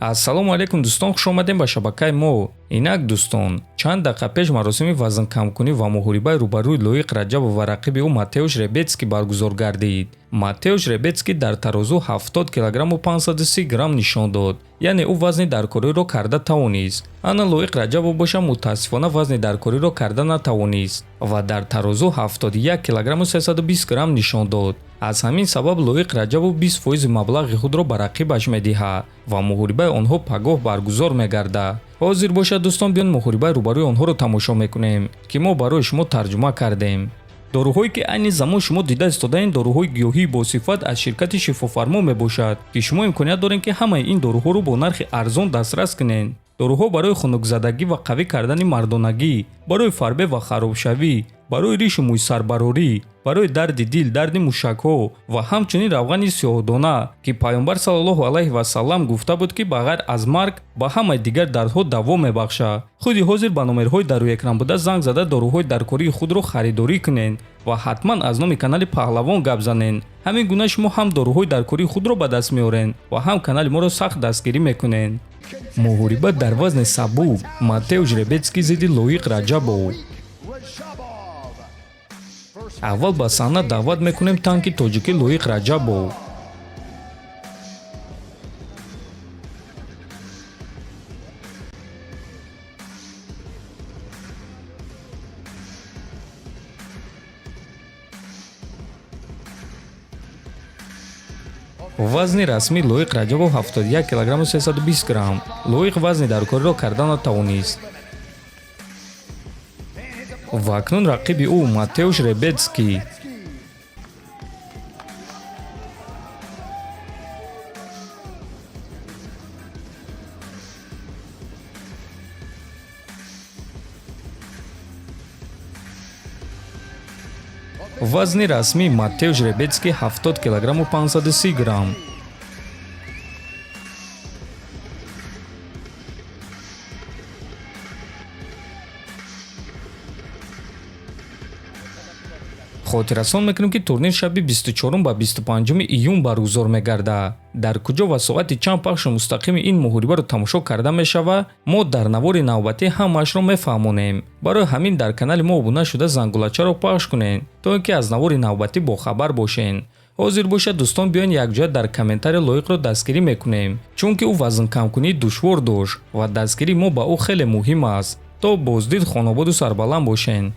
Ассалому алайкум, дӯстон, хуш омадем ба шабакаи мо. Инак, дӯстон, чанд дақиқа пеш маросими вазнкамкунӣ ва муҳорибаи рӯбарӯи Лоиқ Раҷабов ва рақиби ӯ Матеуш Ребетский баргузор гардид. Матеуш Ребетский дар тарозу 70 килограмму 530 грамм нишон дод, яъне ӯ вазни даркориро карда тавонист. Ана Лоиқ Раҷабов боша, мутаассифона, вазни даркориро карда натавонист ва дар тарозу 71 килограмму 320 грамм нишон дод. Аз ҳамин сабаб Лоиқ Раҷабов 20 фоизи маблағи худро ба рақибаш медиҳад ва муҳорибаи онҳо пагоҳ баргузор мегардад. Ҳозир бошад, дӯстон, биён муҳорибаи рӯбарӯи онҳоро тамошо мекунем, ки мо барои шумо тарҷума кардем. Доруҳое, ки айни замон шумо дида истодаен, доруҳои гиёҳии босифат аз ширкати Шифофармо мебошад, ки шумо имконият доред, ки ҳамаи ин доруҳоро бо нархи арзон дастрас кунед. Доруҳо барои хунукзадагӣ ва қавӣ кардани мардонагӣ, барои фарбе ва харобшавӣ, барои ришу мӯйсарбарорӣ, барои дарди дил, дарди мушакҳо ва ҳамчунин равғани сиёҳдона, ки Пайғамбар саллаллоҳу алайҳи васаллам гуфта буд, ки ба ғайр аз марг ба ҳамаи дигар дардҳо даво мебахшад. Худи ҳозир ба номерҳои дар рӯи экран буда занг зада, доруҳои даркории худро харидорӣ кунед ва ҳатман аз номи канали Паҳлавон гап занед. Ҳамин гуна шумо ҳам доруҳои даркории худро ба даст меоред ва ҳам канали моро сахт дастгирӣ мекунед. Муҳориба дар вазни сабук: Матеуш Ребетский зидди Лоиқ Раҷабов. Аввал ба саҳна даъват мекунем танки тоҷикӣ Лоиқ Раҷабов. Вазни расмии Лоиқ Раҷабов 71 килограмму 320 грамм. Лоиқ вазни даркориро карда натавонист. Ва акнун рақиби ӯ Матеуш Ребетский. Вазни расмии Матеуш Ребетский 70 килограмму 530 грамм. Хотиррасон мекунем, ки турнир шаби 24 ба 25 июн баргузор мегардад. Дар куҷо ва соати чанд пахши мустақими ин муҳорибаро тамошо карда мешавад, мо дар навори навбатӣ ҳамаашро мефаҳмонем. Барои ҳамин дар канали мо обуна шуда, зангулачаро пахш кунед, то ин ки аз навори навбатӣ бохабар бошед. Ҳозир бошад, дӯстон, биёен якҷоя дар комментария Лоиқро дастгирӣ мекунем, чунки ӯ вазнкамкунии душвор дошт ва дастгирии мо ба ӯ хеле муҳим аст. То боздид, хонободу сарбаланд бошед.